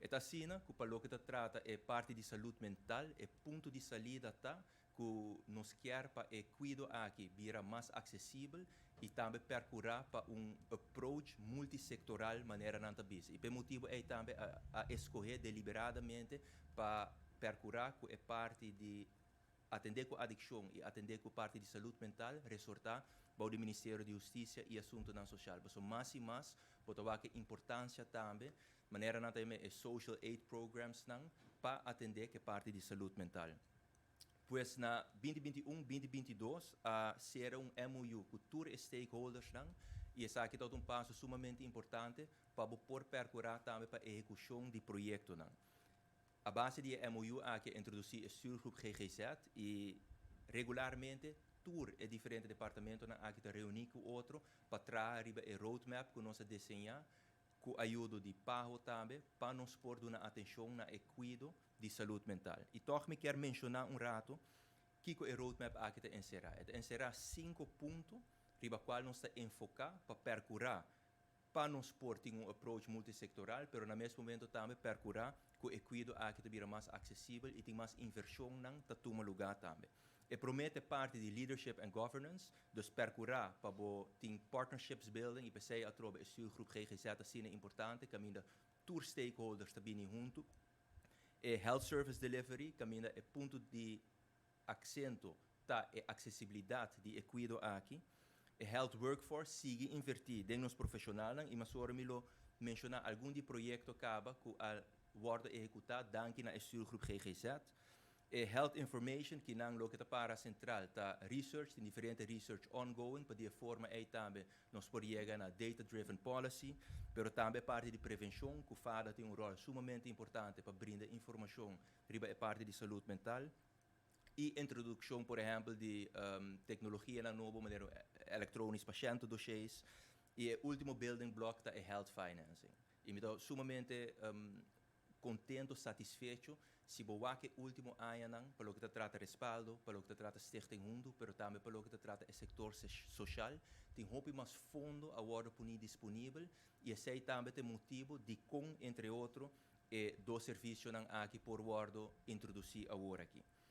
E ta asina ku pa loke ta trata e parti di salú mental, e punto di salida ta ku nos ke pa e kuido aki bira mas aksesibel i tambe perkurá pa un approach multisektorial, manera nan ta bisa. I pa e motibu ei tambe a skohe deliberadamente pa perkurá ku e parti di atendé ku adikshon i atendé ku parti di salú mental resortá pa e Ministerio di Hustisia i Asuntunan Sosial. Pasobra mas i mas, bo ta wak importansia tambe, manera nan tambe e social aid programs nan, pa atendé ku parti di salú mental. Pues na 2021, 2022, a sera un MOU ku tur stakeholders nan, i esaki ta un paso sumamente importante pa por perkurá tambe pa ehekushon di proyektonan. A base di MOU aki a introdusí e stuurgroep GGZ i regularmente tur e diferente departamentonan aki ta reuní ku otro pa traha riba e roadmap ku nos a diseñá ku ayudo di PAHO tambe pa nos por duna atenshon na e kuido di salú mental. I toch mi ke menshoná un ratu kiko e roadmap aki ta enserá. E ta enserá sinku punto riba kual nos ta enfoká pa perkurá pa nos por tin un approach multisektorial, pero na mes momento tambe perkurá ku e kuido aki ta bira mas aksesibel i tin mas invershonnan ta tuma lugá tambe. E promé ta parti di leadership and governance, dus perkurá pa bo tin partnerships building i p'esei atrobe e stuurgroep GGZ asina importante, kaminda tur stakeholders ta bini huntu. E health service delivery, kaminda e punto di aksento ta e aksesibilidat di e kuido aki. E health workforce, sigui invertí den nos profeshonalnan, i mas ora mi lo menshoná algun di proyekto kaba ku a wòrdu ehekutá danki na stuurgroep GGZ. E health information, ku nan loke ta para sentral ta research, tin diferente research ongoing, pa di forma ei tambe nos por yega na data driven policy, pero tambe parti di prevenshon, ku FADA tin un ròl sumamente importante pa brinda informashon riba e parti di salú mental i introdukshon, por ehèmpel, di teknologia nobo, manera elektronisch patiëntendossiers. I e último building block ta e health financing. I mi ta sumamente kontentu, satisfecho, si bo wak e último añanan, pa loke ta trata Respaldo, pa loke ta trata Stichting Hundu, pero tambe pa loke ta trata e sektor sosial, tin hopi mas fondo a wòrdu poní disponibel i esei tambe ta motibu di kon, entre otro, e dos servisionan aki por wòrdu introdusí awor aki.